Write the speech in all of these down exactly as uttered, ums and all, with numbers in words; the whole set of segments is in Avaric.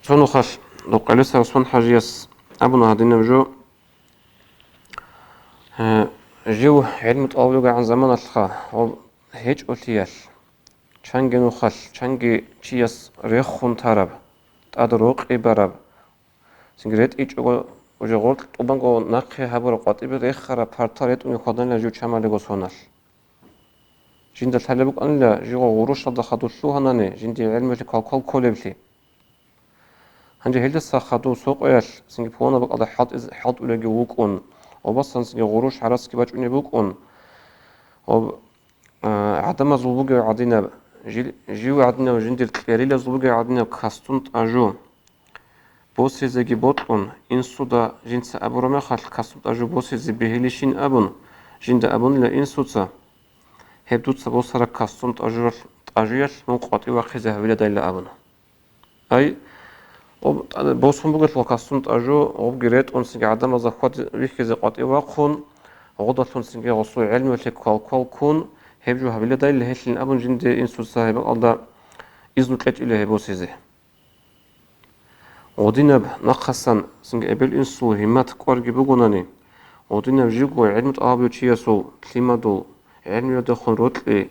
Цо нухалъ Къелесар ГӀусман-хӀажияс абуна гьадинаб жо: «Э, жив гӀилму тӀалаб бугегӀан заманалъха ва гьечӀолъиялъ, чанги нухалъ, чанги чияс рехун тараб, тӀад рокъи бараб, цинги ретӀичӀого уже гъоркь тӀубанго нахъе гьабураб къватӀибе рехараб партал ретӀунги хьваданила жив чамалиго соналъ. Жинда лъалеб букӀанила живго гъурущалда хадур лъугьанани жиндие гӀелмуялъе квалквал кколеблъи. Гьанже гьелдаса хадув сокъоялъ цинги пуланаб бакӀалда хӀалтӀиз-, хӀалтӀулевги вукӀун, обасан цинги гъурущ гӀарацги бачӀунеб букӀун, ва, а, гӀадамазул бугев гӀадинаб, жил-, жив гӀадинав жиндир кьерилазул бугев гӀадинаб касдун тӀажу босизеги бокьун, инсуда жинца абураб мехалъ касдун тӀажу босизе бегьилищин абун, жинда абунила инсуца: гьеб дуца босараб касдун тӀажурал-, тӀажуялъ мун къватӀив вахъизе гьавиладайилан абуна». Ай, об-, тӀа-, босун бугелъул касдун тӀажу, гъобги ретӀун цинги гӀадамазда хьвад-, вихьизе къватӀив вахъун, гъодалъун цинги гъосул гӀелмуялъе квалквал ккун, гьеб жо гьавиладайилан гьелъин абун жинде инсуца гьеб бакӀалда изну кьечӀила гьеб босизе. Гъодинаб нахъасан цинги эбел-инсул гьиммат кӀварги бугонани, гъодинаб живго гӀелму тӀалабав чиясул лъимадул гӀелмуялдехун рокьи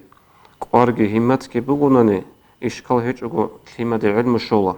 кӀварги гьимматги бугонани, ишкал гьечӀого лъимаде гӀелму щола.